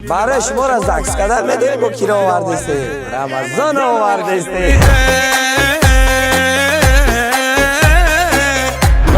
Барои шуморо ЗАГС карда медонем, бо киро овардесте, Рамазон овардесте.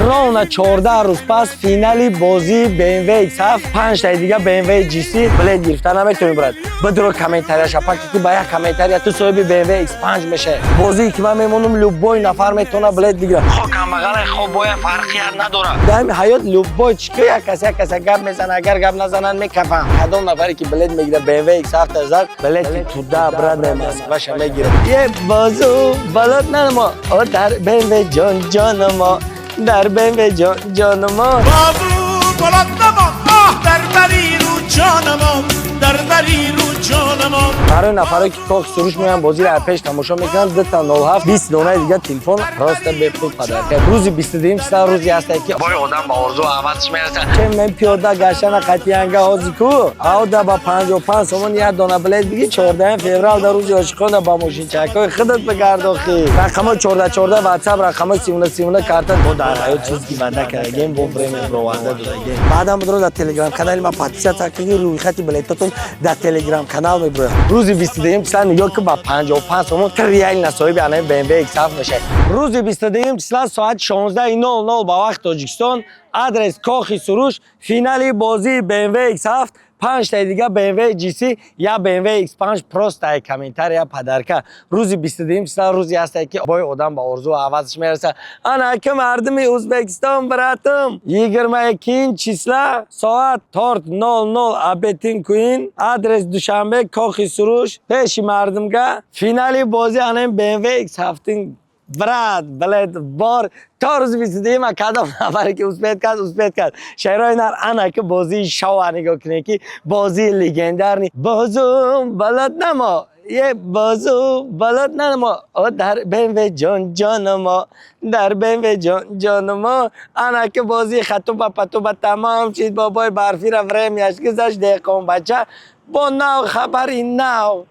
Ровно 14 рӯз пас финали бозии BMW X7, панҷтаи дига BMW GC. Билет гирифта наметавонӣ, брат. Бидро комментарияша паки ки ба як комментария ту соҳиби BMW X5 мешавӣ. Бозие ки ман мемонам, любой нафар метавона билет бигирад, хо камбағалай, хо боя, фарқият надорад. Дар ҳами ҳаёт любой чӣ, як кас як каса гап мезана, агар гап назананд, мекафам. Кадом нафаре ки билет мегирад BMW X7 зад, билети туда обратно Москваша мегирад. Е бозу балот намо, о дар BMW ҷон ҷонамо, дар BMW ҷон ҷонамо. بابو بلند نما، آه در بری رو جانم، در بری رو جانم. Барои нафаре ки Кохи Суруш меоянд, бозиро аз пеш тамошо мекунанд, дута 07 20 донаи дига телефон просто бепул подарка. Рӯзи 22 числа рӯзе ҳастае, ки бой одам ба орзу ҳавасш мерасад. Чем мен пиёда гаштана қатиянга ҳози ку аода ба 55 сомон як дона билет биги, 14 феврал дар рӯзи ошиқона ба мошинчакҳои худат бигардохӣ. Рақамҳои 14 14 ватсап, рақамҳои 17 17 карта. Бо дар ҳаёт чиз ки ваъда кардагем, бо время бироварда додагем. Баъдам будро дар телеграм канали ма подписаться кунед, рӯйхати билетотон дар телеграм канал мебирояд. Рӯзи 22 числа нигоҳ ки ба 55 сомон ту реально соҳиби анаи BMW X7 мешавӣ. Рӯзи 22 числа соати 16:00 ба вақти Тоҷикистон, адрес Кохи Суруш, финали бозии BMW X7, панҷтаи дига BMW GC, я BMW X5 просто ай комментария подарка. Рӯзи 22 числа рӯзе ҳастае, ки бой одам ба орзу ҳавасш мерасад. Ана ки мардуми Ӯзбекистон, братум, 21 числа соат торт 00 абетин куин, адрес Душанбе, Кохи Суруш, пеши мардумга финали бозӣ анаи BMW X7. Брат, билет бор то рӯзи 22-ма. Кадом нафаре ки успеть кард, успеть кард. Шерои нар, ана ки бозии шоу нигоҳ кунед, ки бозии легендарный. Бозум балад намо, е бозу балад намо, о дар БМВ ҷон ҷонамо, дар БМВ ҷон ҷонамо. Ана ки бозии хатуба патуба тамом шид, бобои барфира времяш гузашт, деҳқон бача бо нав хабари нав.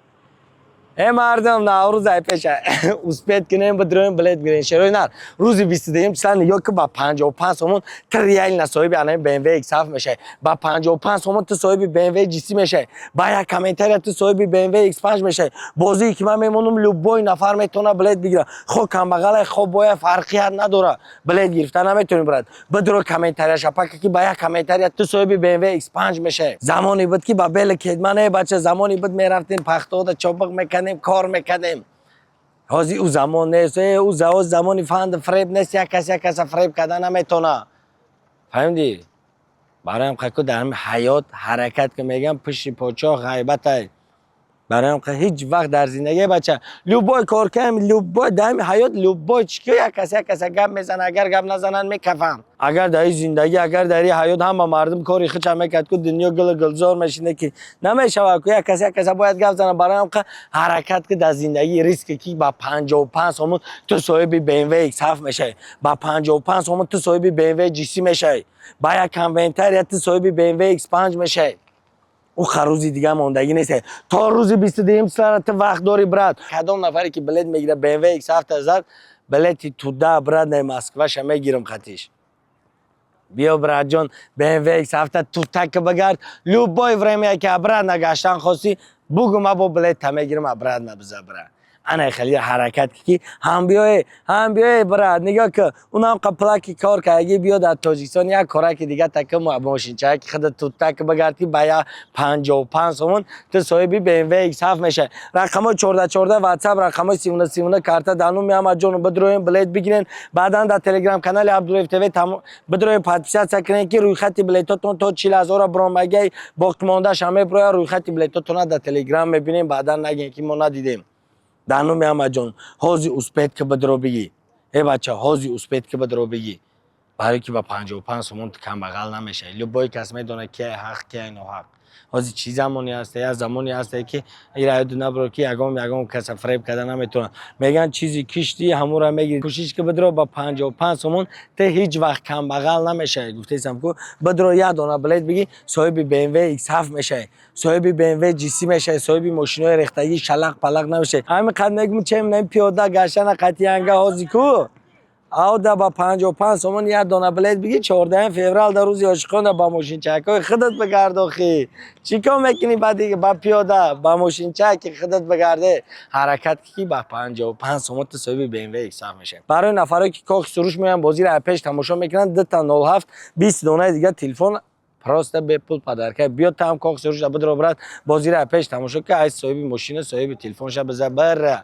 Э мардум, Наврӯз ай пеша, успеть кунем, бидроем, билет гирем. Шерои нар, рӯзи 22 числа нигоҳ ки ба 55 сомон ту реально соҳиби анаи BMW X7 мешавӣ, ба 55 сомон ту соҳиби BMW GC мешавӣ, ба як комментария ту соҳиби BMW X5 мешавӣ. Бозие ки ман мемонам, любой нафар метавона билет бигирад, хо камбағалай, хо боя, фарқият надорад. Билет гирифта наметавонӣ, брат. Бидро комментарияша пака ки ба як комментария ту соҳиби BMW X5 мешавӣ. Замоне буд, ки ба бели кетман, э бача, замоне буд, мерафтем, пахтода чобиқ мекардем, кор мекардем. Ҳозир ӯ замон нест, ӯ замони фанду фреб нест. Як кас як каса фреб карда наметавона, фаҳмидӣ? Бароям қаку дар ҳами ҳаёт ҳаракат ки мегӯям, пушти подшоҳ ғайбатай. Бароям ҳеҷ вақт дар зиндагӣ, бача, любой кор кунем, любой дар ҳами ҳаёт любой чӣ ки, як кас як каса гап мезана, агар гап назананд, мекафам. Агар дар ин зиндагӣ, агар дар ин ҳаёт ҳама мардум кори худша мекард ку, дунё гулу гулзор мешине, ки намешавад ку. Як кас як каса бояд гап зана. Бароям ҳаракат ки дар зиндагӣ риске ки ба 55 сомон ту соҳиби BMW X7 мешавӣ, ба 55 сомон ту соҳиби BMW GC мешавӣ, ба як комментария ту соҳиби BMW X5 мешавӣ. Ӯ рӯзи дига мондагӣ нест. То рӯзи 22 числара ту вақт дорӣ, брат. Кадом нафаре ки билет мегирад BMW X7 зад, билети туда обратно Москваша мегирам хатиш. Биё, братҷон, BMW X7 тутак бигард. Любой время ки обратно гаштан хостӣ, бугу, ма бо билета мегирам, обратно биза, брат. Ана хеле ҳаракат ки ҳам биёе, ҳам биёе, брат. Нигоҳ ки унам қаплаки кор кардаги, биё дар Тоҷикистон як кораки дига така мошинчаки худа тутак бигард, ки ба я 55 сомон ту соҳиби BMW X7 мешавӣ. Рақамҳои 14 14 ватсап, рақамҳои 17 17 карта. Дар номи ҳамаҷону бидроем, билет бигирен. Баъдан дар телеграм канали Абдуллоев ТВ бидроем, подписаться кунем, ки рӯйхати билетотон то 40 ҳазора биромагай, боқимондааш ҳам мебирояд. Рӯйхати билетотона дар телеграм мебинем, баъдан нагем, ки мо надидем. Дар номи ҳамаҷон, ҳози успеть ки бидро бигӣ. Э бача, ҳози успеть ки бидро бигӣ, барое ки ба 55 сомон ту камбағал намешавӣ. Любой кас медонад, ки ай ҳақ, ки ай ноҳақ. Ҳозир чӣ замоне ҳаста? Як замоне ҳаста, ки ира ёду набро, ки ягон ягон каса фреб карда наметавонад. Мегӯянд, чизи киштӣ ҳамура мегирӣ. Кӯшиш ки бидро, ба 55 сомон ту ҳеҷ вақт камбағал намешавӣ. Гуфтесам ку, бидро, як дона билет бигӣ, соҳиби BMW X7 мешавӣ, соҳиби BMW GC мешавӣ, соҳиби мошинои рехтагӣ шалақ палақ намешавӣ. Ҳамин қад мегӯм, чем пиёда гаштана қатиянга ҳози ку. Ав да ба 55 сомон як дона билет бигир, 14 феврал дар рӯзи ошиқон ба мошинчакҳои худат бигардохӣ. Чӣ кор мекунӣ ба дига ба пиёда, ба мошинчаки худат бигарде. Ҳаракат ки ба 55 сомон ту соҳиби BMW X7 мешавӣ. Барои нафаре ки Кохи Суруш меоянд, бозиро аз пеш тамошо мекунанд, дута 07 20 донаи дига телефон просто бепул подарка. Биё там Кохи Суруш бидро, брат, бозиро аз пеш тамошо ки, ай соҳиби мошина, соҳиби телефон ша биза бара.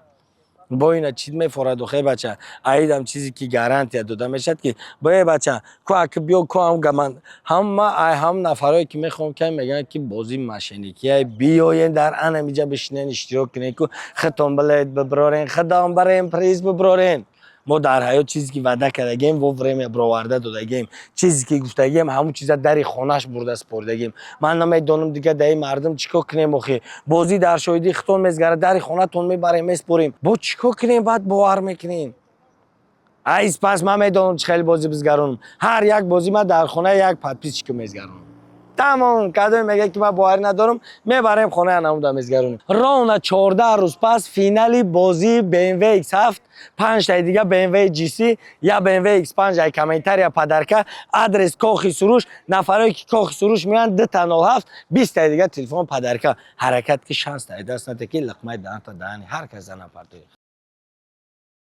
Бо ина чиз мефорад, охе бача, аидам чизе ки гарантия дода мешавад, ки бое бача ку аки биё ку ҳам гаман ҳама ай ҳам нафарое ки мехоҳам ки мегӯянд, ки бозӣ мошенникия. Биёен, дар анамиҷа бишинен, иштирок кунен, ку хитон билет биброрен, худон барен, приз биброрен. Мо дар ҳаёт чизе ки ваъда кардагем, во время бироварда додагем, чизе ки гуфтагем, ҳамун чиза дари хонаш бурда супоридагем. Ман намедонам, дига даи мардум чӣ кор кунем охи. Бозӣ дар шоҳидии хитон мезгарад, дари хонатон мебарем, меспорем. Бо чӣ кор кунем, баъд бовар мекунем? Айс пас ман медонам, чӣ хеле бозӣ бизгаронам. Ҳар як бозӣ ман дар хонаи як подписчика мезгаронам, тамом. Кадоме мега, ки ман боварӣ надорам, мебарем хонаи анамуда, мезгаронем. Ровно 14 рӯз пас финали бозии BMW X7, панҷтаи дига BMW GC, я BMW X5 ай комментария подарка. Адрес Кохи Суруш. Нафарое ки Кохи Суруш меоянд, дута 07 20таи дига телефон подарка. Ҳаракат ки, шанс тай даст нате, ки лиқмаи даҳанта даҳани ҳар кас зана партои.